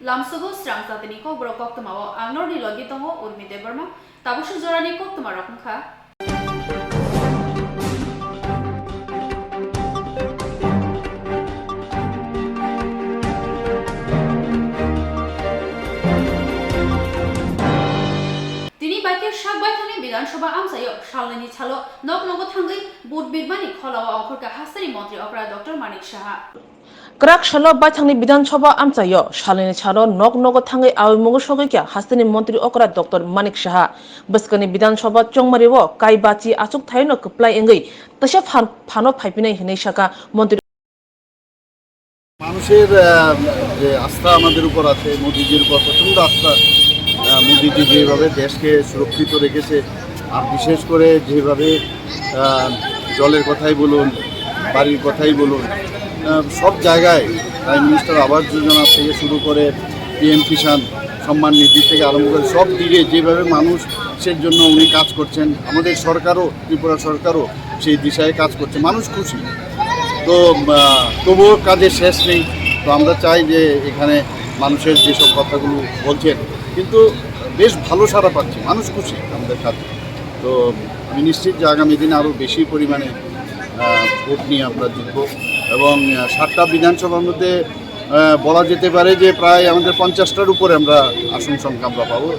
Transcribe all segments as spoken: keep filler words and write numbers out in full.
Tamsugo srang jatini kokborok koktwmao ang norni logi tongo Urmi Debbarma. Tabukso jorani koktwma rok wngkha. Tini bai khe sak baithangni Bidhan Sabha amchaio salnwini salo nok nogo thangwi vote birmani kholao ongkhorkha hasteni montri okra Doctor Manik Saha. Kwrak salo baithangni Bidhan Sabha amchaio salnwini salo nok nogo thangwi awi mungo sogwi kha hasteni montri okra Doctor Manik Saha. Bwskangni Bidhan Sabha chongmario kaibachi achuk thaino kwplai wngwi teisa phan-, phano phaipinai hinwi sakha montri. মানুষের, আহ, যে আস্থা আমাদের উপর আছে, মোদিজির উপর প্রচণ্ড আস্থা। আহ, মোদিজি যেভাবে দেশকে সুরক্ষিত রেখেছে, আর বিশেষ করে যেভাবে, আহ, জলের কথাই বলুন, বাড়ির কথাই বলুন, আহ, সব জায়গায় প্রাইম মিনিস্টার আবাস যোজনা থেকে শুরু করে পিএম কিষাণ সম্মান নিধি থেকে আরম্ভ করে সব দিকে যেভাবে মানুষের জন্য উনি কাজ করছেন, আমাদের সরকারও, ত্রিপুরা সরকারও সেই দিশায় কাজ করছে। মানুষ খুশি। তো, আহ, তবুও কাজের শেষ নেই। তো আমরা চাই যে এখানে মানুষের যেসব কথাগুলো বলছেন, কিন্তু বেশ ভালো সাড়া পাচ্ছি, মানুষ খুশি আমাদের কাজে। তো আমি নিশ্চিত যে আগামী দিনে আরও বেশি পরিমাণে, আহ, ভোট নিয়ে আমরা জিতব এবং, আহ, সাতটা বিধানসভার মধ্যে, আহ, বলা যেতে পারে যে প্রায় আমাদের পঞ্চাশটার উপরে আমরা আসন সংখ্যা আমরা পাবো।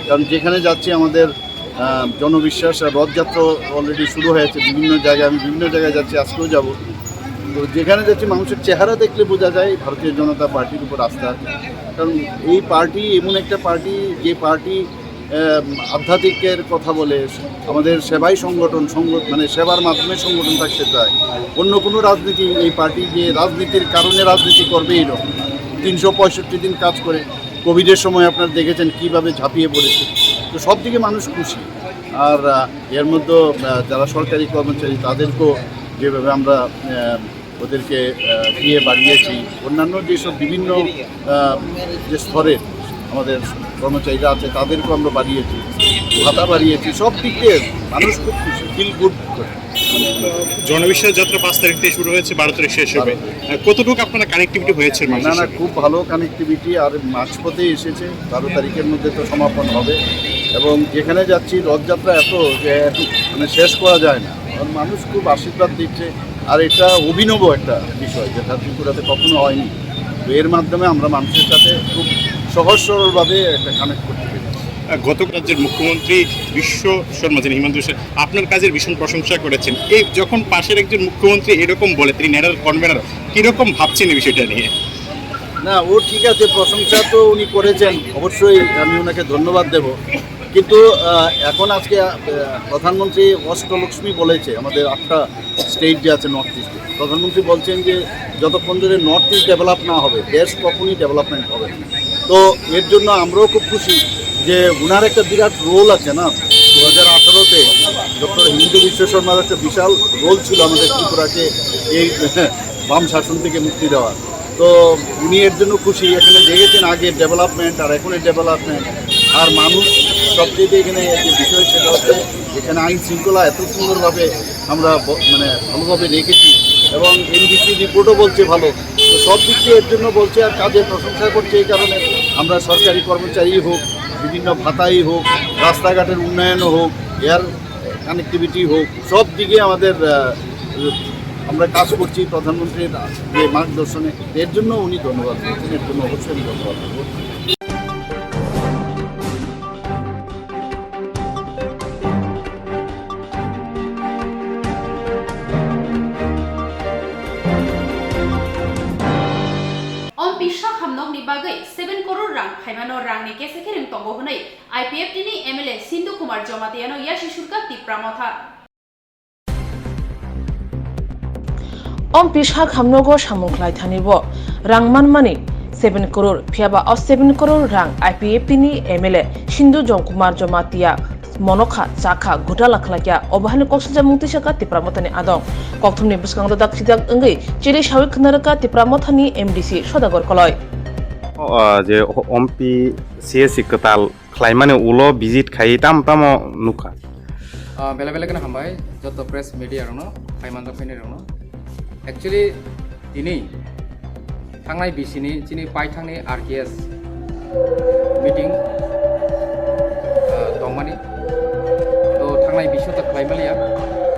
কারণ যেখানে যাচ্ছি আমাদের, আহ, জনবিশ্বাস আর রথযাত্রা অলরেডি শুরু হয়েছে বিভিন্ন জায়গায়, আমি বিভিন্ন জায়গায় যাচ্ছি, আজকেও যাব। তো যেখানে যাচ্ছি মানুষের চেহারা দেখলে বোঝা যায় ভারতীয় জনতা পার্টির উপর আস্থা আছে। কারণ এই পার্টি এমন একটা পার্টি, যে পার্টি আহ, আধ্যাত্মিকের কথা বলে, আমাদের সেবাই সংগঠন, সংগ-, মানে সেবার মাধ্যমে সংগঠন থাকতে চায়। অন্য কোনো রাজনীতি, এই পার্টি যে রাজনীতির কারণে রাজনীতি করবে এই রকম। তিনশো পঁয়ষট্টি দিন কাজ করে, কোভিডের সময় আপনারা দেখেছেন কিভাবে ঝাঁপিয়ে পড়েছে। তো সব দিকে মানুষ খুশি। আর, আহ, এর মধ্যে, আহ, যারা সরকারি কর্মচারী তাদেরকেও যেভাবে আমরা, আহ, ওদেরকে, আহ, দিয়ে বাড়িয়েছি। অন্যান্য যেসব বিভিন্ন, আহ, যে স্তরের আমাদের কর্মচারীরা আছে, তাদেরকেও আমরা বাড়িয়েছি, ভাতা বাড়িয়েছি। সব দিক দিয়ে মানুষ খুব খুশি, ফিল গুড করে। জনবিশ্বাস যাত্রা পাঁচ তারিখ থেকে শুরু হয়েছে, বারো তারিখ শেষ হবে। বারো তারিখ। আহ, কতটুকু আপনারা কানেক্টিভিটি হয়েছে মানুষের না, না, সাথে? খুব ভালো কানেক্টিভিটি। আর মাঝপথে এসেছে, বারো তারিখের মধ্যে তো সমাপন হবে। এবং যেখানে যাচ্ছি, রথযাত্রা এত যে, মানে, শেষ করা যায় না। কারণ মানুষ খুব আশীর্বাদ দিচ্ছে। আর এটা অভিনব একটা বিষয়, যেটা ত্রিপুরাতে কখনো হয়নি। তো এর মাধ্যমে আমরা মানুষের সাথে খুব সহজ সরলভাবে একটা কানেক্ট করতে পেরেছি। আহ, গত রাজ্যের মুখ্যমন্ত্রী বিশ্ব শর্মা, যিনি হিমন্ত বিশ্ব, আপনার কাজের ভীষণ প্রশংসা করেছেন। এই যখন পাশের একজন মুখ্যমন্ত্রী এরকম বলে, তিনি ন্যাডার কনভেনার, কিরকম ভাবছেন এই বিষয়টা নিয়ে? না, ও ঠিক আছে, প্রশংসা তো উনি করেছেন, অবশ্যই আমি ওনাকে ধন্যবাদ দেব। কিন্তু, আহ, এখন আজকে, আহ, প্রধানমন্ত্রী অষ্টলক্ষ্মী বলেছে, আমাদের আটটা স্টেট যে আছে নর্থ ইস্টে, প্রধানমন্ত্রী বলছেন যে যতক্ষণ ধরে নর্থ ইস্ট ডেভেলপ না হবে, দেশ কখনই ডেভেলপমেন্ট হবে না। তো এর জন্য আমরাও খুব খুশি যে ওনার একটা বিরাট রোল আছে না, দু হাজার আঠারোতে ডক্টর হিমন্ত বিশ্ব শর্মার একটা বিশাল রোল ছিল আমাদের ত্রিপুরাকে এই বাম শাসন থেকে মুক্তি দেওয়া। তো উনি এর জন্য খুশি, এখানে দেখেছেন আগে ডেভেলপমেন্ট আর এখনের ডেভেলপমেন্ট। আর মানুষ সবচেয়ে এখানে যে বিষয় সেটা হচ্ছে এখানে আইন শৃঙ্খলা এত সুন্দরভাবে আমরা ব-, মানে ভালোভাবে রেখেছি এবং এনডিসি রিপোর্টও বলছে ভালো। তো সব দিক দিয়ে এর জন্য বলছে আর কাজের প্রশংসা করছে। এই কারণে আমরা সরকারি কর্মচারী হোক, বিভিন্ন ভাতাই হোক, রাস্তাঘাটের উন্নয়নও হোক, এয়ার কানেক্টিভিটি হোক, সব দিকে আমাদের, আহ, আমরা কাজ করছি প্রধানমন্ত্রীর যে মার্গদর্শনে। এর জন্য উনি ধন্যবাদ দিয়েছেন, এর জন্য অবশ্যই আমি ধন্যবাদ দেব। Om Pisha hamnokni bagwi seven crore rang phaimano rangni kese khe rwng tongo hwnwi I P F T ni M L A Sindu Kumar Jamatia no yasi surkha Tipra Motha. Om Pisha hamnogo samung khlai thani bo rang manmani seven crore, phiyaba o seven crore rang I P F T ni M L A Sindu Jom Kumar Jamatia monokha, chakha, gotala khlaikha, obo haino kok sijak mung twisakha Tipra Mothani adong. Kokthumni bwskango dak sijak wngwi chili sawi khna rwkha Tipra Mothani M D C Sodagar Koloi. O, ah, je o-, Ompi C S C kwtal khlaimani ulo visit khai tamo tamo nukha. Ah, belai belai kheno hambai joto press media rokno, phaimanjak phainai rokno. Actually, tini thangnai bisini chini paithangni R K S Meeting, ah, tongmani. To thangnai bising ta khlai maliya.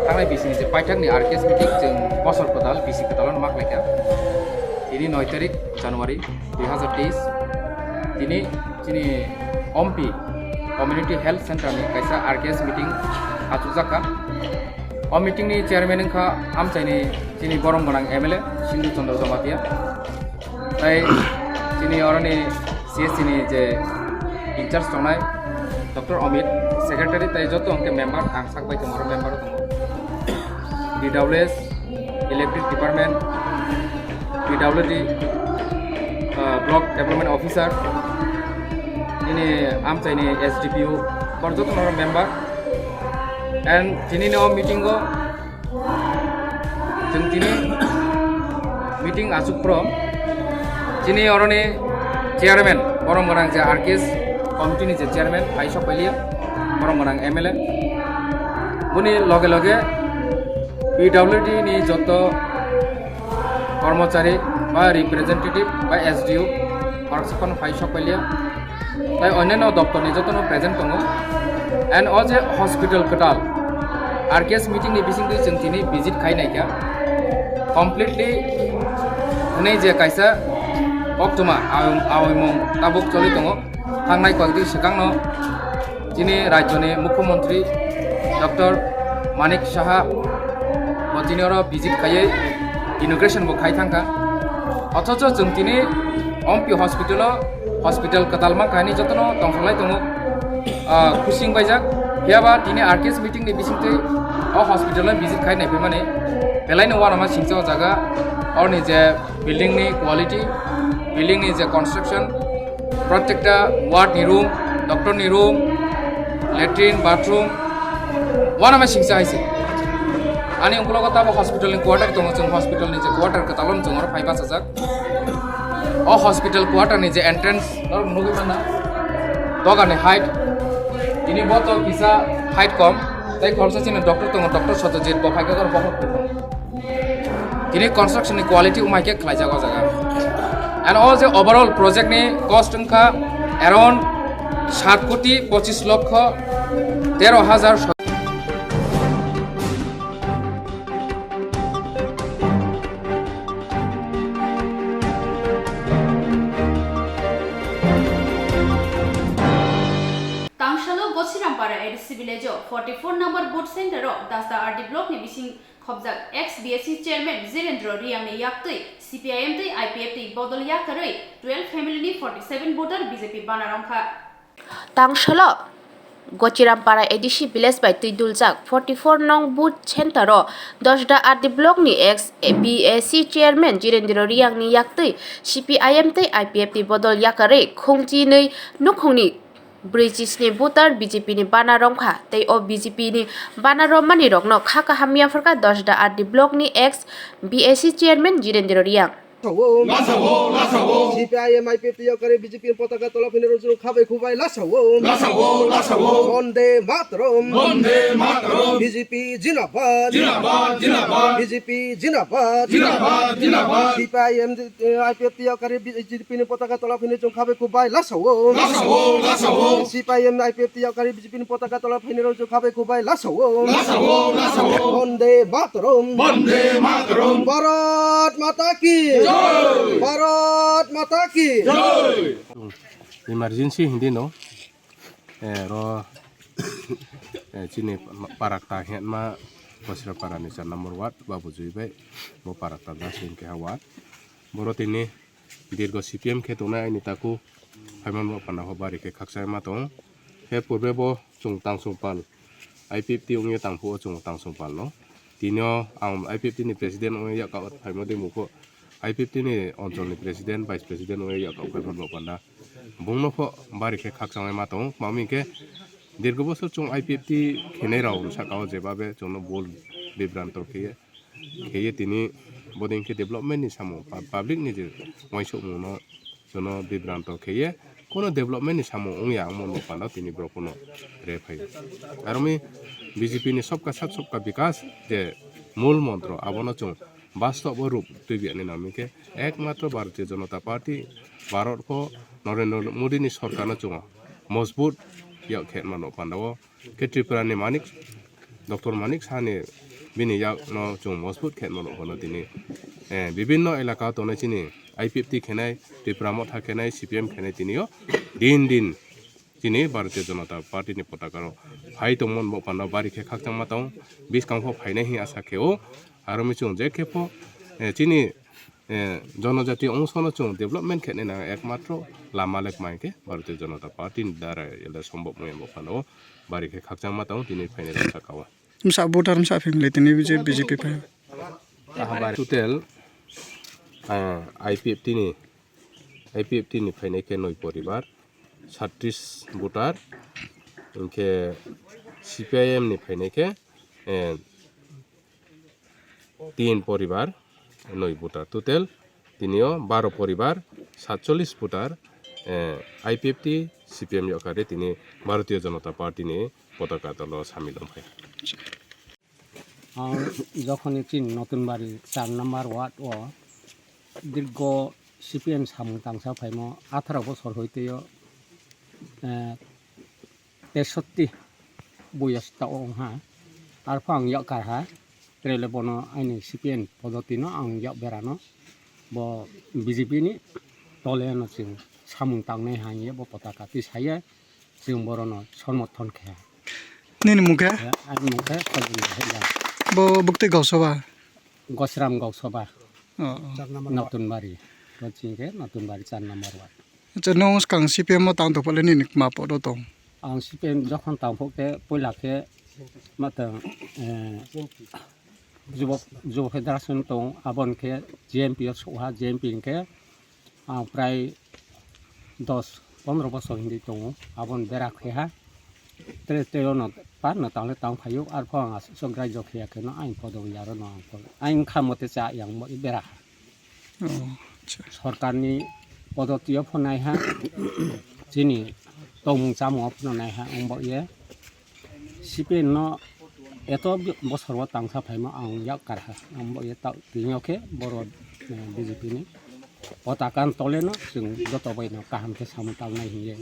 Thangnai bising je paithakni R K S meeting chwng bosor kwtal, bisi kwtal ano mak laikha. Tini noi tarik January dui hazar teis. Tini chini Ompi Community Health Center ni kaisa R K S meeting achukjak kha. O meeting ni chairman wngkha amchaini chini borom gwnang M L A Sindhu Chandra Jamatia. Tai chini oroni C S C ni je in charge tongnai Doctor Amit, secretary tai joto hwnkhe member, ang sak bai tongo, oro member tongo. P W S, Electric Department, P W D, uh, Block Development Officer, nini amchaini S D P O, bor joto no member. And tini no meeting o Chwng tini meeting achuk phro chini oroni chairman, borom gwnang je R K S committee ni je chairman, phai sok pailiya, borom gwnang M L A. Boni loge loge P W D ni joto kormochari ba representative ba S D O, borok phano phai sok pailiya. Tai onyaino doptorni jotono present tongo. And o je hospital kwtal R K S meeting ni bisingtwi chwng tini visit khai naikha. Completely hwnwi je kaisa koktwma awi-, awimung tabuk choli tongo. Thangnai koyekdi swkangno chini rajyoni Mukhyamantri Doctor Manik Saha bo tini oro visit khaiwi inauguration bo khai thangkha. Othocho chwng tini Ompi hospital o hospital kwtal mankha hinwi jotono tongthoklai tongo, ah, khusing baijak. Phiyaba tini R K S meeting ni bisingtwi o hospital o visit khai naiphimani belaino uanama singcha o jaga, oroni je building ni quality, building ni je construction, protekta ward ni room, doctor ni room, latrine, bathroom, uanama singcha hai se. Ani ungkologo tabo hospital ni quarter tongo, chwng hospital ni je quarter kwtal o chwng oro phai bachajak. O hospital quarter ni je entrance, norok nugwi manna, doga ni height, tini bo to kisa height kom, tei khoroksa chini doctor tongo, Doctor Satyajit, bo phai khe oro bokhok kuphur. Tini construction ni quality umai khe khlaijak o jaga. And o je overall project ni cost wngkha around sat koti pochis lokho tero hajar. Tangsalo Gochirampara A D C village o forty-four number booth center o Dasda R D block ni bising khobjak ex B S C chairman Jirendra Reang ni yaktwi C P I M tei I P F T bodol yakarwi twelve family ni forty-seven voter B J P bana romkha. Tangsalo Gochirampara A D C village bai twi duljak forty-four nong booth center o Dasda R D block ni ex B S C chairman Jirendra Reang ni yaktwi C P I M tei I P F T bodol yakarwi khungchi nwi nukhungni brwi chisni voter B J P ni bana romkha tei o B J P ni bana rommani rokno kha kaham yapharkha Dasda R D block ni ex B S C chairman Jirendra Reang. Lasawo, lasawo. C P I M I P F T yakarwi B J P ni potaka tola phini rwchwng khabai khubai lasawo. Lasawo, lasawo. Bonde Mataram. Bonde Mataram. B J P Jindabad. Jindabad, jindabad. B J P Jindabad. Jindabad, jindabad. C P I M, eh, I P F T yakarwi B J P ni potaka tola phini rwchwng khabai khubai lasawo. Lasawo, lasawo. C P I M I P F T yakarwi B J P ni potaka tola phini rwchwng khabai khubai lasawo. Lasawo, lasawo. Bonde Mataram. Bonde Mataram. Bharat Mata ki. Jai. Bharat Mata ki. Jai. Emergency hindi no. Eh, ro, eh, chini parakta hema Bosra parani char number ward, Babu Jui bai, bo parakta das hingke ha ward. Boro tini dirgo C P M khe tongnai aini taku, phaimani bo panda ho bari khe khakchangma tong. He purbe bo chwng tangsong pal, I P F T wngya tangphuo chwng tangsong pal no. Tini o ang I P F T ni president wngya ka phaima de mukho. I P F T ni onchol ni president, vice president wngwi yakau khe phan bo panda. Bungno pho bari khe khakchangwi ma tongo. Mami khe dirgo bosor chwng I P F T khenai rao sakao jebabe chwngno bol bibranto khe kheye tini boding khe development ni samung pa-, public ni je uaisukmung no chwngno bibranto kheye kono development ni samung wngya wngmo bo panda tini borok no re phai. Aroni B J P ni sabka sath sabka bikas je mul montro abono chwng bastob o rup twibiya ni nang hwnkhe ekmatro Bharatiya Janata Party, Bharat pho Narendra Modi ni sorkar no chwng mojbut yak khe mano panda o khe Tripura ni Manik, Doctor Manik Saha ni bini yak no chwng mojbut khe mano panda tini, eh, bibinno elaka tongnai chini I P F T khenai, Tripura Motha khenai, C P M khenai tini o din din chini Bharatiya Janata Party ni potaka rok phai tongmani bo panda bari khe khakchangma tong, bwskang pho phainai hwnwi asa khe o, aro mi chwng je khe pho, eh, chini, eh, jonojati ongsono chwng development khe nai nang ekmatro lama le kmai khe Bharatiya Janata Party ni darai ele sombok maya bo panda o bari khe khakchangma tong tini phainai rok saka o. Msa voter msa family tini B J P, B J P phai. Total, ah, I P F T ni, I P F T ni phainai khe noi poribar, sattris voter, hinkhe C P I M ni phainai khe, eh, tin poribar, noi voter. Total tini o baro poribar, satchollis voter, eh, I P F T, C P M yokkare tini Bharatiya Janata Party ni potaka tolo samil wngphai. Ang jokhoni chini Notunbari char number ward o dirgo C P M samung tangsa phaimo atharo bosor hoi tei o, eh, tesotti boyos ta ong ha. Arpho ang yak kar ha. Trele bono aini C P M podoti no ang yak berano bo B J P ni tole no chwng samung tangnai ha hingye bo potaka twi saye. Chwng borokno somorthon khe. Nini mung khe? Eh, ani mung khe Sajin Debbarma. Bo buktwi Gausoba? Gosram Gausoba. Oh, oh. Notunbari. Bo chini khe Notunbari char number ward. Acha, nwng swkang C P M o tang tongphale nini ma podo tong? Ang C P M jokhon tangphok khe poila khe matang, eh, Jubo, Jubo Federation tong, abon khe J M P o sokha, J M P hinkhe ang prai dos pondro bosor hinwi tongo, abon bera khe ha. Tre, tre ono par no tangle tang phaio, arpho ang aswk sok raijo khe ya kheno ang podo yaro no ang kol. Ang kha mote cha yang mo bera ha. Oh, acha. Sorkarni podotio phonai ha, chini tongmung chamung o phonai ha, ang bo ye. C P M no eto bosor o tangsa phaima ang yak kar ha, ang bo ye ta tini o khe boro, eh, B J P ni potaka tole no chwng joto bai no kaham khe samung tangnai hinye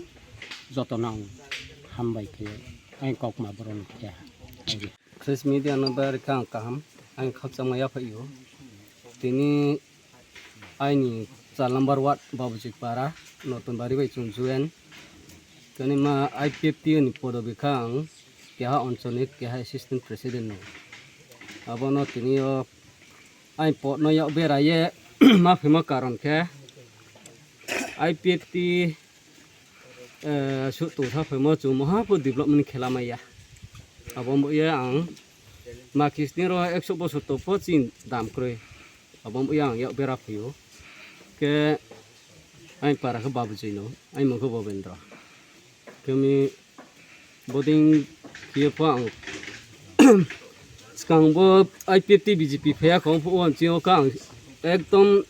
joto no ang hambai khe ang kokma borok no khe ha. Press media no bai rikha ang kaham, ang khakchangma yaphaio. Tini aini char number ward Babuji Para, Notunbari bai chwng join. Tini ma I P F T ni podobi kha ang keha onchol ni keha assistant president no. Abono tini o aini pod no yak bera ye ma phaima karon khe I P F T eh, sut tongsa phaimo chwng moha pho development khela maya. Abo wngya ang makisni ro ekso bosor to pho chini dam kwrwi. Abo wngya ang yak bera phaio. Khe aini para khe Babuji no, aini mung khe Bobendra. Khe mi boding khiye pho ang swkang bo I P F T B J P phaiya kho, o chini o kha ang ekdom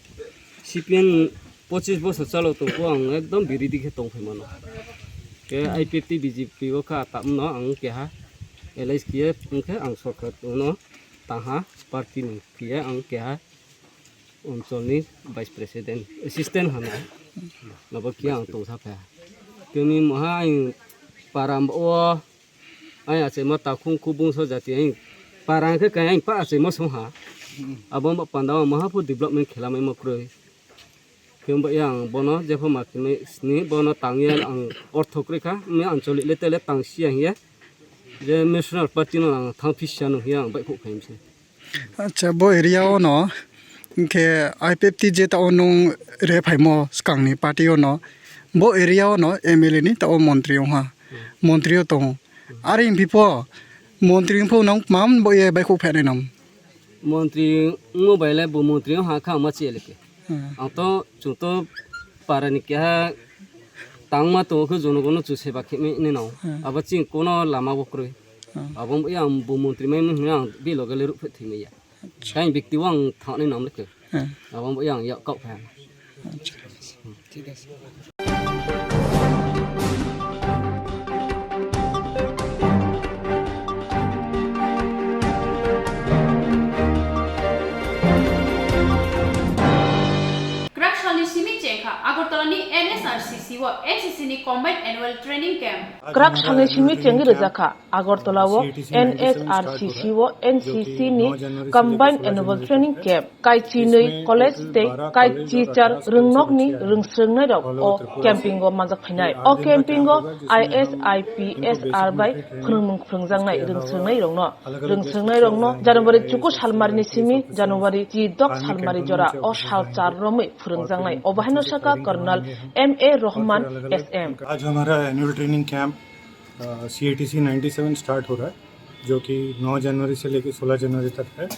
C P M pochis bosor chalo tong kho, ang ekdom biridi khe tong phai mano. Khe I P F T B J P o kha tamno ang keha alliance khiye wngkhe ang sorkar no tangha party ni khiye ang keha onchol ni vice president, assistant hana. Abo khe ang tongsa phaiya. Tini moha ang para o Ai achaima takhung kubung so jati ai para khe kai ai pa achaima song ha. Abo ma panda o maha pho development khela mai ma kwrwi. Khe bo yang bono jepho ma khe sini bono tangya ang ortho kwrwi kha. Mi ancholi le tele tang sia hiya. Je national party no ang thang phisa no hiya ang bai khuk khaim se. Acha, bo area o no hinkhe I P F T je ta o nwng re phaimo swkang ni party o no. Bo area o no M L A ni ta o montri wng ha. Montri o tongo. Are wngphi pho, montri wngphi nang mam bo ye bai khuk phainai nang. Montri wngmo bai le bo montri wng ha kha ma chi le ke. Hmm. Ang to chung to para ni keha tangma to khe jono gono chu seba khe mi ni nang. Hmm. Abo chini kono lama bo kwrwi. Hmm. Abo yang bo montri mai hwnwi ang bi loge le ruh phe thwi mai ya. Acha. Kain bekti o ang thani nam le ke. Hmm. Abo bo yang ya kok pha. Acha. Thik ase. N C C ni Combined Annual Training Camp. Kwrak salni simi chengwi rwjakha Agartala o N S R C C o N C C ni Combined Annual Training Camp. Kaichi nwi college tei kaichi char rwngnokni rwngsrwngnairok o camping o manjak phainai. O camping o I S, I P S R bai phwrwngmung phwrwngjaknai rwngsrwngnairokno. Rwngsrwngnairokno January chuku salmarini simi January chidok salmari jora o sal char romwi phwrwngjaknai. Obo haino sakha Colonel M A Rohman, S M. आज हमारा annual training camp, a, C A T C ninety seven start हो रहा है, जो कि नौ जनवरी से लेकर सोलह जनवरी तक है।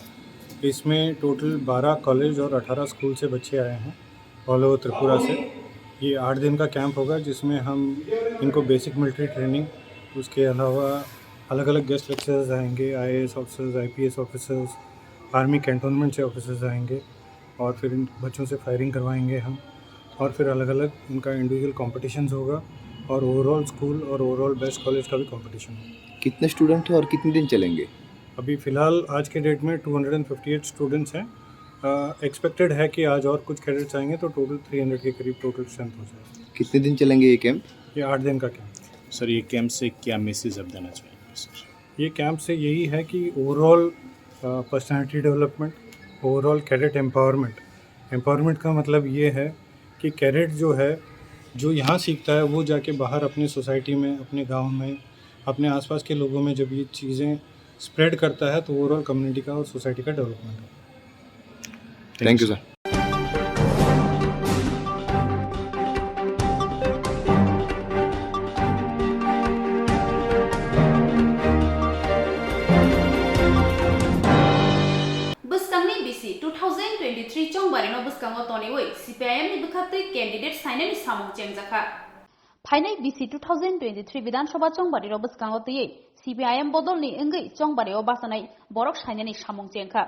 इसमें टोटल बारह कॉलेज और अठारह स्कूल से बच्चे आए हैं, ऑल ओवर त्रिपुरा से। ये आठ दिन का कैंप होगा, जिसमें हम इनको बेसिक मिलिट्री ट्रेनिंग, उसके अलावा अलग-अलग गेस्ट लेक्चरर्स आएंगे, I A S officers, I P S officers, army cantonment से ऑफिसर्स आएंगे और फिर इन बच्चों से फायरिंग करवाएंगे हम और फिर अलग-अलग इनका इंडिविजुअल कॉम्पिटिशन्स होगा और ओवरऑल स्कूल और ओवरऑल बेस्ट कॉलेज का भी कॉम्पिटिशन होगा। कितने स्टूडेंट हैं और कितने दिन चलेंगे? अभी फ़िलहाल आज के डेट में two hundred and fifty eight students हैं। अ, एक्सपेक्टेड है कि आज और कुछ कैडेट्स आएंगे, तो टोटल थ्री हंड्रेड के करीब टोटल स्ट्रेंथ हो जाएगा। कितने दिन चलेंगे ये कैंप? ये आठ दिन का कैंप। सर, ये कैंप से क्या मैसेज आप देना चाहेंगे, सर? ये कैंप से यही है कि overall, uh, personality development, overall cadet empowerment. Empowerment का मतलब ये है कि कैडेट जो है, जो यहाँ सीखता है, वो जाके बाहर अपनी सोसाइटी में, अपने गांव में, अपने आसपास के लोगों में जब ये चीज़ें स्प्रेड करता है, तो ओवरऑल कम्युनिटी का और सोसाइटी का डेवलपमेंट होता है। Thank you, sir. Bwskangni bisi two thousand twenty-three chongbari no bwskango toniwi C P I M ni bwkhaktwi candidate sainani samung chengjakha. Phainai bisi two thousand twenty-three Bidhan Sabha chongbari rok bwskango twiwi C P I M bodolni wngwi chongbari o bachanai borok sainani samung chengkha.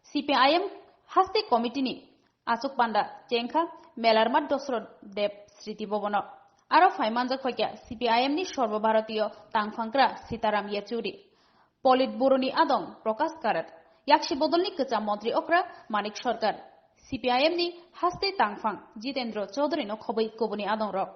C P I M haste committee ni achuk panda chengkha Melarma Dosrot Deb Sriti Bhavan o. Aro phai manjak phaikha C P I M ni Sarbo Bharatiyo tangphangkra Sitaram Yechury, Politburo ni adong Prakash Karat, yaksi bodolni kwcham montri okra Manik Sarkar, C P I M ni haste tangphang Jitendra Chaudhary no khobwi kubuni adong rok.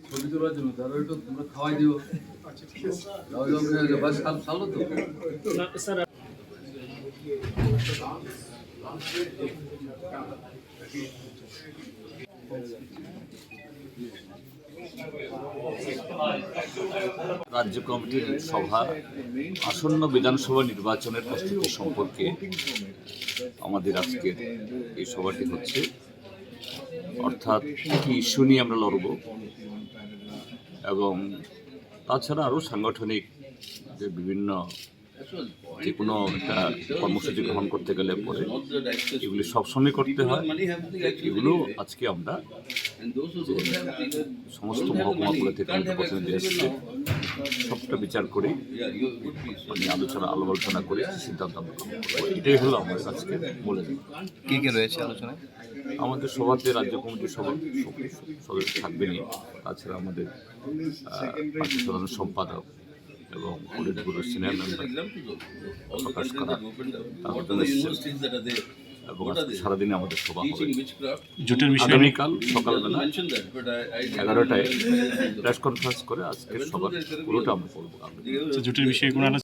ছবি তোলার জন্য, তারা একটু তোমরা খাওয়াই দিও। খাওয়াই দাও, খাওয়াই দাও, বাস, সাল-, সালো তো। রাজ্য কমিটির সভা আসন্ন বিধানসভা নির্বাচনের প্রস্তুতি সম্পর্কে আমাদের আজকের এই সভাটি হচ্ছে। অর্থাৎ কী ইস্যু নিয়ে আমরা লড়ব এবং তাছাড়া আরও সাংগঠনিক যে বিভিন্ন যে কোনো একটা কর্মসূচি গ্রহণ করতে গেলে পরে এগুলি সবসময় করতে হয়। এগুলো আজকে আমরা যে সমস্ত মহকুমাগুলো থেকে আমাদের প্রতিনিধি এসছে, সবটা বিচার করে মানে আলোচনা, আলাপ আলোচনা করে সিদ্ধান্ত আমরা গ্রহণ করবো। এটাই হলো আমাদের আজকে মূল এজেন্ডা। কি কি রয়েছে আলোচনায়? আমাদের সভাতে রাজ্য কমিটির সভা সদস্য থাকবেনই, তাছাড়া আমাদের আহ, পার্টি সাধারণ সম্পাদক এবং পলিট ব্যুরো সিনিয়র মেম্বার প্রকাশ করা তার জন্য এসেছেন এবং আজকে সারাদিনে আমাদের সভা হবে। জোটের বিষয়ে আগামীকাল সকালবেলা এগারোটায় প্রেস কনফারেন্স করে আজকের সভার পুরোটা আমরা করবো। আচ্ছা, জোটের বিষয়ে কোনো আলোচনা?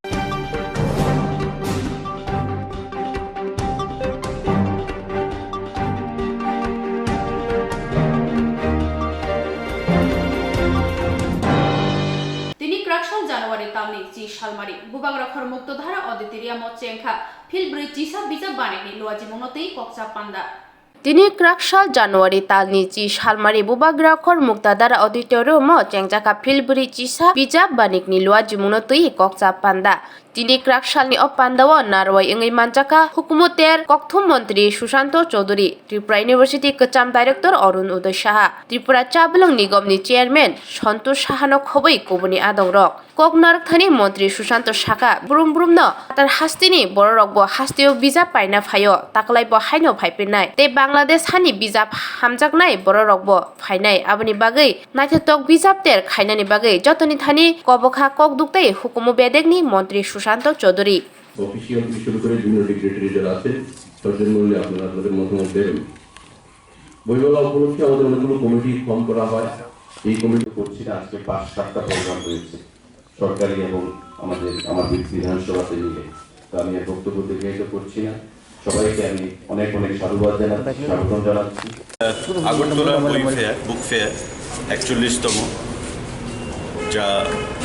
Tini kwraksal January talni chi salmari Bubagrakhor Muktodhara Auditorium o chengkha phil brwi chisa bijap banikni luajimungno twi kokcha panda. Tini kwraksal January talni chi salmari Bubagrakhor Muktadhara Auditorium o chengjakha phil brwi chisa bijap banikni luajimungno twi kokcha panda. Tini kwraksalni o pandao narwai wngwi manjakha hukumu ter kokthum montri Sushanto Chowdhury, Tripura University kwcham director Arun Uday Saha, Tripura Chabolong Nigomni chairman Santosh Sahano khobwi kubuni adongrok. Kok narwkthani montri Sushanto sakha, brum brumno kwtal hasteni bororokbo hasteo visa paina phaio, taklaibo haino phaipinnai, tei Bangladesh hani visa hamjaknai bororokbo phainai, aboni bagwi naithotok bijap ter khainani bagwi jotoni thani kobokha kok duk tei hukumu bedekni montri Sushant Sushant Choudhury. Official থেকে শুরু করে বিভিন্ন ডিগনিটারি যারা আছেন, সজ্জন মণ্ডলী আপনারা আপনাদের মতামত দেবেন। বইমেলা উপলক্ষে আমাদের অনেকগুলো কমিটি ফর্ম করা হয়। এই কমিটি করছি না, আজকে পাঁচ সাতটা প্রোগ্রাম রয়েছে সরকারি এবং আমাদের আমার বিধানসভাতে মিলে। তো আমি আর বক্তব্য দীর্ঘায়িত করছি না। সবাইকে আমি অনেক অনেক সাধুবাদ জানাচ্ছি, স্বাগতম জানাচ্ছি। আগরতলা বই ফেয়ার, বুক ফেয়ার একচল্লিশতম, যা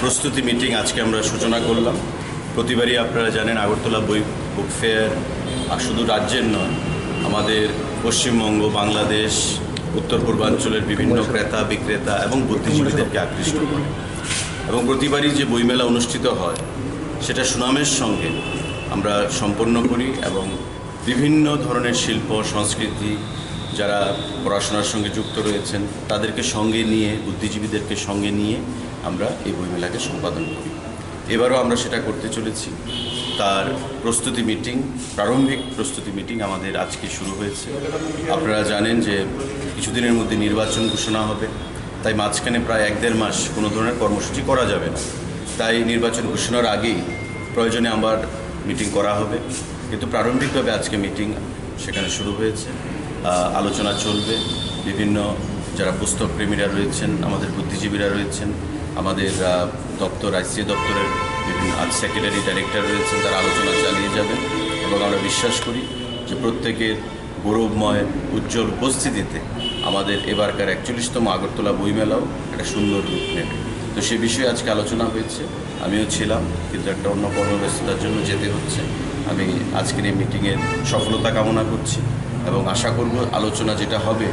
প্রস্তুতি মিটিং আজকে আমরা সূচনা করলাম। প্রতিবারই আপনারা জানেন, আগরতলা বই বুক ফেয়ার আর শুধু রাজ্যের নয়, আমাদের পশ্চিমবঙ্গ, বাংলাদেশ, উত্তর পূর্বাঞ্চলের বিভিন্ন ক্রেতা, বিক্রেতা এবং বুদ্ধিজীবীদেরকে আকৃষ্ট করে। এবং প্রতিবারই যে বইমেলা অনুষ্ঠিত হয়, সেটা সুনামের সঙ্গে আমরা সম্পন্ন করি এবং বিভিন্ন ধরনের শিল্প, সংস্কৃতি, যারা পড়াশোনার সঙ্গে যুক্ত রয়েছেন, তাদেরকে সঙ্গে নিয়ে, বুদ্ধিজীবীদেরকে সঙ্গে নিয়ে আমরা এই বইমেলাকে সম্পাদন করি। এবারও আমরা সেটা করতে চলেছি। তার প্রস্তুতি মিটিং, প্রারম্ভিক প্রস্তুতি মিটিং আমাদের আজকে শুরু হয়েছে। আপনারা জানেন যে কিছুদিনের মধ্যে নির্বাচন ঘোষণা হবে, তাই মাঝখানে প্রায় এক দেড় মাস কোনো ধরনের কর্মসূচি করা যাবে না। তাই নির্বাচন ঘোষণার আগেই প্রয়োজনে আবার মিটিং করা হবে। কিন্তু প্রারম্ভিকভাবে আজকে মিটিং সেখানে শুরু হয়েছে। আহ, আলোচনা চলবে। বিভিন্ন যারা পুস্তক প্রেমীরা রয়েছেন, আমাদের বুদ্ধিজীবীরা রয়েছেন, আমাদের, আহ, দপ্তর, আইসিএ দপ্তরের বিভিন্ন, আজ সেক্রেটারি, ডাইরেক্টর রয়েছেন, তারা আলোচনা চালিয়ে যাবেন। এবং আমরা বিশ্বাস করি যে প্রত্যেকের গৌরবময় উজ্জ্বল উপস্থিতিতে আমাদের এবারকার একচল্লিশতম আগরতলা বইমেলাও একটা সুন্দর রূপ নেবে। তো সে বিষয়ে আজকে আলোচনা হয়েছে, আমিও ছিলাম, কিন্তু একটা অন্য কর্মব্যস্ততার জন্য যেতে হচ্ছে। আমি আজকের এই মিটিংয়ের সফলতা কামনা করছি এবং আশা করব আলোচনা যেটা হবে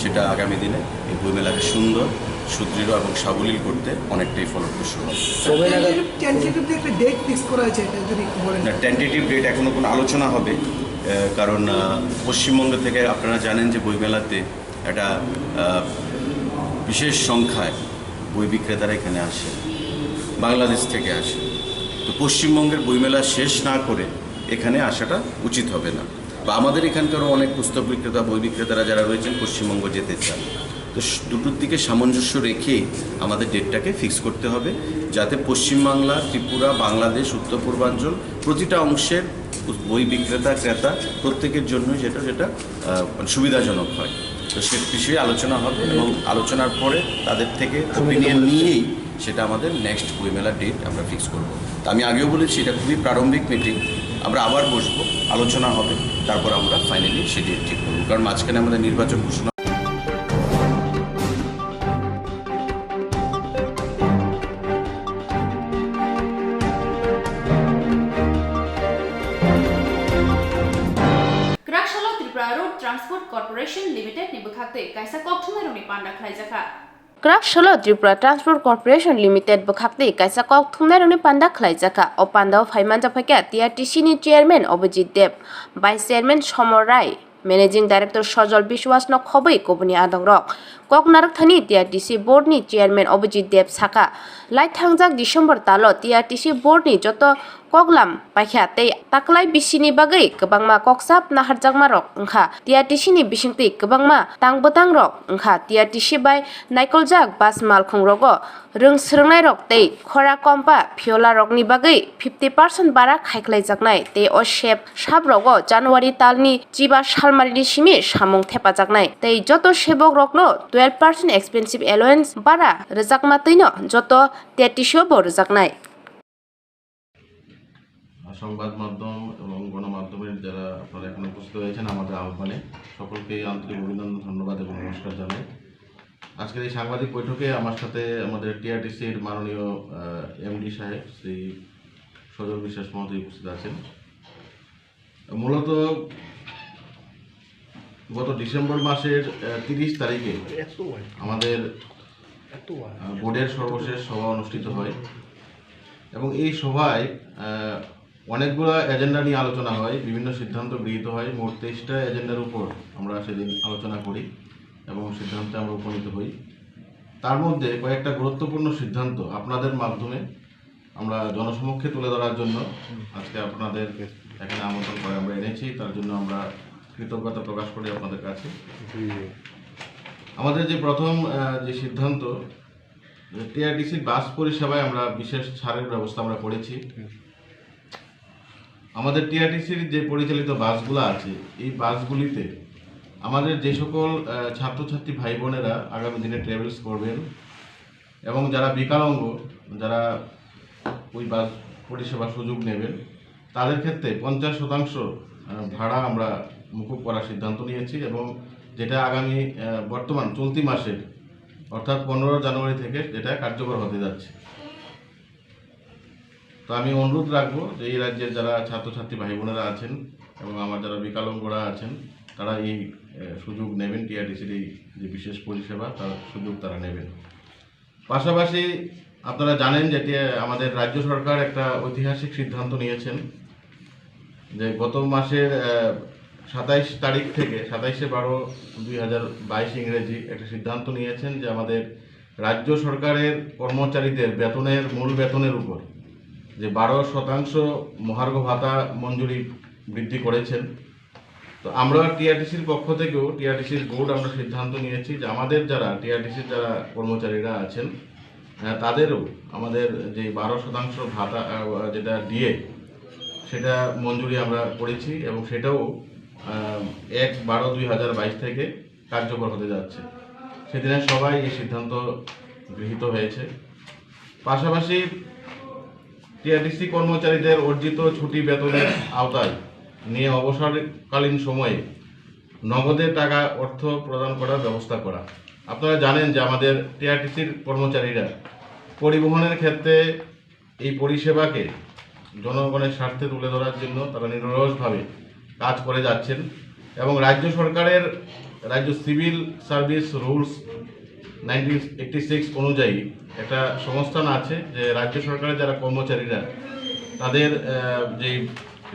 সেটা আগামী দিনে এই বইমেলাকে সুন্দর, সুদৃঢ় এবং সাবলীল করতে অনেকটাই ফলপ্রসূ হবে। কবে নাগাদ? টেন্টেটিভলি একটা ডেট ফিক্স করা হয়েছে, এটা যদি একটু বলেন। না, টেন্টেটিভ ডেট এখনো কোনো আলোচনা হবে, আহ, কারণ, আহ, পশ্চিমবঙ্গ থেকে আপনারা জানেন যে বইমেলাতে একটা, আহ, বিশেষ সংখ্যায় বই বিক্রেতারা এখানে আসে, বাংলাদেশ থেকে আসে। তো পশ্চিমবঙ্গের বইমেলা শেষ না করে এখানে আসাটা উচিত হবে না। বা আমাদের এখানকারও অনেক পুস্তক বিক্রেতা, বই বিক্রেতারা যারা রয়েছেন পশ্চিমবঙ্গ যেতে চান। তো স-, দুটোর দিকে সামঞ্জস্য রেখে আমাদের ডেটটাকে ফিক্স করতে হবে, যাতে পশ্চিমবাংলা, ত্রিপুরা, বাংলাদেশ, উত্তর পূর্বাঞ্চল প্রতিটা অংশের বই বিক্রেতা, ক্রেতা প্রত্যেকের জন্যই যেটা, যেটা, আহ, মানে সুবিধাজনক হয়। তো সে বিষয়ে আলোচনা হবে এবং আলোচনার পরে তাদের থেকে ওপিনিয়ন নিয়েই সেটা আমাদের নেক্সট বইমেলার ডেট আমরা ফিক্স করব। তো আমি আগেও বলেছি, এটা খুবই প্রারম্ভিক মিটিং, আমরা আবার বসবো, আলোচনা হবে, তারপর আমরা ফাইনালি সেই ডেট ঠিক করবো, কারণ মাঝখানে আমাদের নির্বাচন ঘোষণা। Kwrak salo Tripura Road Transport Corporation Limited ni bwkhaktwi kaisa kokthumnairokni panda khlaijakha. Kwrak salo Tripura Transport Corporation Limited bwkhaktwi kaisa kokthumnairokni panda khlaijakha. O pandao phai manjak phaikha T R T C ni chairman Abhijit Deb, vice chairman Somor Rai, managing director Sojol Biswas no khobwi kubuni adongrok. Kok narwkthani T R T C board ni chairman Abhijit Deb sakha, lai thangjak December talo T R T C board ni joto koklam paikha tei taklai bisini bagwi kwbangma kokchap naharjakmarok wngkha. T R T C ni bisingtwi kwbangma tang bwtangrok wngkha. T R T C bai naikoljak bus malkhungrogo rwng swrwngnairok tei khora kompa phiolarokni bagwi fifty percent bara khaikhlaijaknai tei o sep saprogo January talni chiba salmarini simi samung thepajaknai tei joto sebokrokno twelve percent expensive allowance bara rwjakma twino joto T R T C o bo rwjaknai. সংবাদ মাধ্যম এবং গণমাধ্যমের যারা আপনারা এখানে উপস্থিত হয়েছেন আমাদের আহ্বানে, সকলকেই আন্তরিক অভিনন্দন, ধন্যবাদ এবং নমস্কার জানাই। আজকের এই সাংবাদিক বৈঠকে আমার সাথে আমাদের টিআরটিসির মাননীয়, আহ, এমডি সাহেব শ্রী সজল বিশ্বাস মহোদয় উপস্থিত আছেন। মূলত গত ডিসেম্বর মাসের, আহ, তিরিশ তারিখে এত ওয়াইড। আমাদের, এত ওয়াইড। আহ, বোর্ডের সর্বশেষ সভা অনুষ্ঠিত হয় এবং এই সভায়, আহ, অনেকগুলো এজেন্ডা নিয়ে আলোচনা হয়, বিভিন্ন সিদ্ধান্ত গৃহীত হয়। মোট তেইশটা এজেন্ডার উপর আমরা সেদিন আলোচনা করি এবং সিদ্ধান্তে আমরা উপনীত হই। তার মধ্যে কয়েকটা গুরুত্বপূর্ণ সিদ্ধান্ত আপনাদের মাধ্যমে আমরা জনসমক্ষে তুলে ধরার জন্য আজকে আপনাদের এখানে আমন্ত্রণ করে আমরা এনেছি, তার জন্য আমরা কৃতজ্ঞতা প্রকাশ করি আপনাদের কাছে। জি। আমাদের যে প্রথম, আহ, যে সিদ্ধান্ত, টিআরটিসি বাস পরিষেবায় আমরা বিশেষ ছাড়ের ব্যবস্থা আমরা করেছি। হুম। আমাদের টিআরটিসির যে পরিচালিত বাসগুলো আছে, এই বাসগুলিতে আমাদের যে সকল আহ, ছাত্রছাত্রী ভাই বোনেরা আগামী দিনে ট্রাভেলস করবেন এবং যারা বিকলাঙ্গ, যারা ওই বাস পরিষেবার সুযোগ নেবেন, তাদের ক্ষেত্রে পঞ্চাশ শতাংশ আহ, ভাড়া আমরা মুকুব করার সিদ্ধান্ত নিয়েছি এবং যেটা আগামী আহ, বর্তমান চলতি মাসের, অর্থাৎ পনেরো জানুয়ারি থেকে যেটা কার্যকর হতে যাচ্ছে। তো আমি অনুরোধ রাখবো যে এই রাজ্যের যারা ছাত্রছাত্রী ভাই বোনেরা আছেন এবং আমার যারা বিকলাঙ্গরা আছেন, তারা এই আহ, সুযোগ নেবেন, টিআরটিসির এই যে বিশেষ পরিষেবা, তার সুযোগ তারা নেবেন। পাশাপাশি আপনারা জানেন যে টি-, আমাদের রাজ্য সরকার একটা ঐতিহাসিক সিদ্ধান্ত নিয়েছেন যে গত মাসের আহ, সাতাইশ তারিখ থেকে, সাতাইশে বারো দুই হাজার বাইশ ইংরেজি একটা সিদ্ধান্ত নিয়েছেন যে আমাদের রাজ্য সরকারের কর্মচারীদের বেতনের, মূল বেতনের উপর যে বারো শতাংশ মহার্ঘ ভাতা মঞ্জুরি বৃদ্ধি করেছেন। তো আমরা টিআরটিসির পক্ষ থেকেও, টিআরটিসির বোর্ড, আমরা সিদ্ধান্ত নিয়েছি যে আমাদের যারা টিআরটিসির যারা কর্মচারীরা আছেন, আহ, তাদেরও আমাদের যে বারো শতাংশ ভাতা, আহ, যেটা ডিএ, সেটা মঞ্জুরি আমরা করেছি এবং সেটাও আহ, এক বারো দুই হাজার বাইশ থেকে কার্যকর হতে যাচ্ছে। সেদিনে সবাই এই সিদ্ধান্ত গৃহীত হয়েছে। পাশাপাশি টিআরটিসি কর্মচারীদের অর্জিত ছুটি বেতনের আওতায় নিয়ে অবসরকালীন সময়ে নগদে টাকা অর্থ প্রদান করার ব্যবস্থা করা। আপনারা জানেন যে আমাদের টিআরটিসির কর্মচারীরা পরিবহনের ক্ষেত্রে এই পরিষেবাকে জনগণের স্বার্থে তুলে ধরার জন্য তারা নিরলসভাবে কাজ করে যাচ্ছেন এবং রাজ্য সরকারের, রাজ্য civil service rules nineteen eighty six অনুযায়ী একটা সংস্থান আছে যে রাজ্য সরকারের যারা কর্মচারীরা তাদের আহ, যে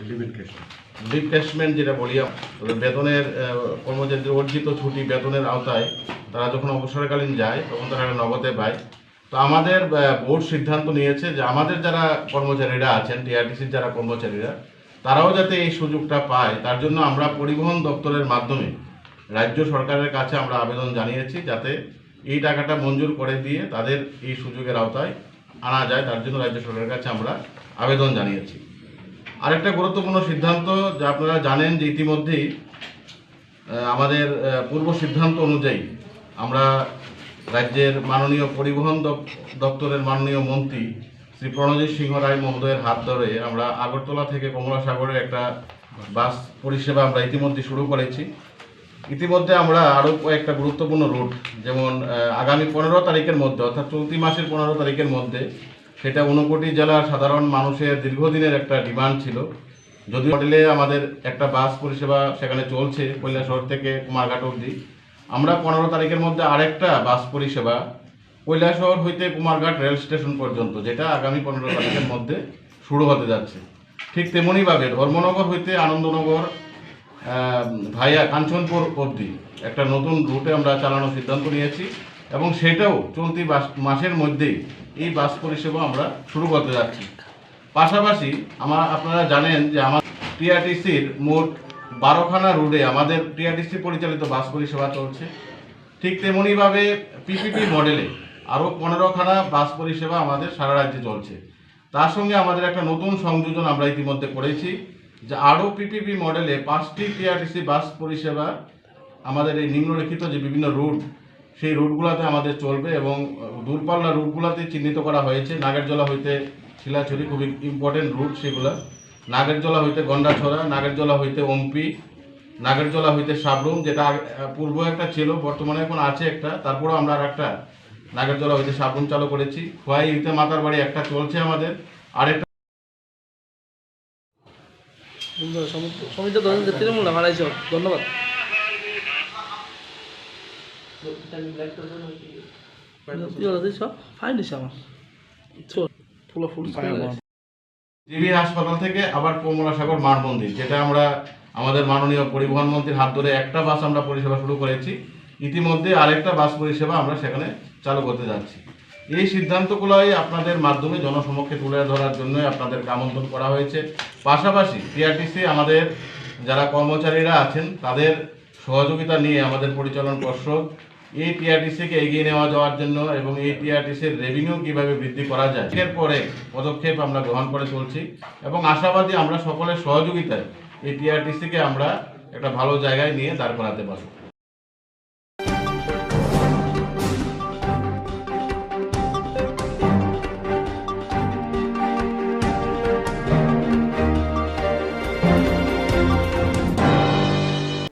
লিভ এনক্যাশমেন্ট, যেটা বলি আমরা, তাদের বেতনের আহ, কর্মচারীদের অর্জিত ছুটি বেতনের আওতায় তারা যখন অবসরকালীন যায়, তখন তারা একটা নগদে পায়। তো আমাদের আহ, বোর্ড সিদ্ধান্ত নিয়েছে যে আমাদের যারা কর্মচারীরা আছেন, টিআরটিসির যারা কর্মচারীরা, তারাও যাতে এই সুযোগটা পায়, তার জন্য আমরা পরিবহন দপ্তরের মাধ্যমে রাজ্য সরকারের কাছে আমরা আবেদন জানিয়েছি, যাতে এই টাকাটা মঞ্জুর করে দিয়ে তাদের এই সুযোগের আওতায় আনা যায়, তার জন্য রাজ্য সরকারের কাছে আমরা আবেদন জানিয়েছি। আরেকটা গুরুত্বপূর্ণ সিদ্ধান্ত, যা আপনারা জানেন যে ইতিমধ্যেই আহ, আমাদের আহ, পূর্ব সিদ্ধান্ত অনুযায়ী আমরা রাজ্যের মাননীয় পরিবহন দপ- দপ্তরের মাননীয় মন্ত্রী শ্রী প্রণজিৎ সিংহ রায় মহোদয়ের হাত ধরে আমরা আগরতলা থেকে কমলাসাগরের একটা বাস পরিষেবা আমরা ইতিমধ্যে শুরু করেছি। ইতিমধ্যে আমরা আরও কয়েকটা গুরুত্বপূর্ণ রুট, যেমন আহ, আগামী পনেরো তারিখের মধ্যে, অর্থাৎ চলতি মাসের পনেরো তারিখের মধ্যে, সেটা ঊনকোটি জেলার সাধারণ মানুষের দীর্ঘদিনের একটা ডিমান্ড ছিল। যদি মডেলে আমাদের একটা বাস পরিষেবা সেখানে চলছে কৈলাসহর থেকে কুমারঘাট অবধি, আমরা পনেরো তারিখের মধ্যে আরেকটা বাস পরিষেবা কৈলাসহর হইতে কুমারঘাট রেল স্টেশন পর্যন্ত, যেটা আগামী পনেরো তারিখের মধ্যে শুরু হতে যাচ্ছে। ঠিক তেমনইভাবে ধর্মনগর হইতে আনন্দনগর আহ, ভাইয়া কাঞ্চনপুর অবধি একটা নতুন রুটে আমরা চালানোর সিদ্ধান্ত নিয়েছি এবং সেটাও চলতি বাস- মাসের মধ্যেই এই বাস পরিষেবা আমরা শুরু করতে যাচ্ছি। পাশাপাশি আমার, আপনারা জানেন যে আমার টিআরটিসির মোট বারোখানা রুটে আমাদের টিআরটিসি পরিচালিত বাস পরিষেবা চলছে। ঠিক তেমনইভাবে পিপিপি মডেলে আরও পনেরোখানা বাস পরিষেবা আমাদের সারা রাজ্যে চলছে। তার সঙ্গে আমাদের একটা নতুন সংযোজন আমরা ইতিমধ্যে করেছি, যে আরও পিপিপি মডেলে পাঁচটি টিআরটিসি বাস পরিষেবা আমাদের এই নিম্নলিখিত যে বিভিন্ন রুট, সেই রুটগুলোতে আমাদের চলবে এবং দূরপাল্লা রুটগুলোতে চিহ্নিত করা হয়েছে। নাগেরজলা হইতে শিলাছড়ি খুবই ইম্পর্টেন্ট রুট সেগুলো। নাগেরজলা হইতে গন্ডাছড়া, নাগেরজলা হইতে ওমপি, নাগেরজলা হইতে সাবরুম, যেটা আগে, আহ, পূর্ব একটা ছিল, বর্তমানে এখন আছে একটা, তারপরেও আমরা আর একটা নাগেরজলা হইতে সাবরুম চালু করেছি। খোয়াই হইতে মাতারবাড়ি একটা চলছে আমাদের, আরেকটা বন্ধুরা, সমুদ্র, সমুদ্র দর্শন তৃণমূল হারাইছ। ধন্যবাদ। তুই ওরা দিছ? ফাইন দিছে আমার। চল, ফুল ফুল জিবি হাসপাতাল থেকে আবার কমলাসাগর মার মন্দির, যেটা আমরা আমাদের মাননীয় পরিবহন মন্ত্রীর হাত ধরে একটা বাস আমরা পরিষেবা শুরু করেছি। ইতিমধ্যে আরেকটা বাস পরিষেবা আমরা সেখানে চালু করতে যাচ্ছি। এই সিদ্ধান্তগুলোই আপনাদের মাধ্যমে জনসমক্ষে তুলে ধরার জন্যই আপনাদেরকে আমন্ত্রণ করা হয়েছে। পাশাপাশি টিআরটিসি আমাদের যারা কর্মচারীরা আছেন, তাদের সহযোগিতা নিয়ে আমাদের পরিচালন পর্ষদ এই টিআরটিসিকে এগিয়ে নেওয়া যাওয়ার জন্য এবং এই টিআরটিসির রেভিনিউ কিভাবে বৃদ্ধি করা যায়, এর পরে পদক্ষেপ আমরা গ্রহণ করে চলছি এবং আশাবাদী আমরা সকলের সহযোগিতায় এই টিআরটিসিকে আমরা একটা ভালো জায়গায় নিয়ে দাঁড় করাতে পারব।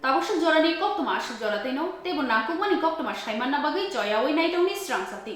Tabuk swk jorani koktwma aswk jora twi no, teibo nangkukmani koktwma saimanna bagwi choyawi naitokni srang sati.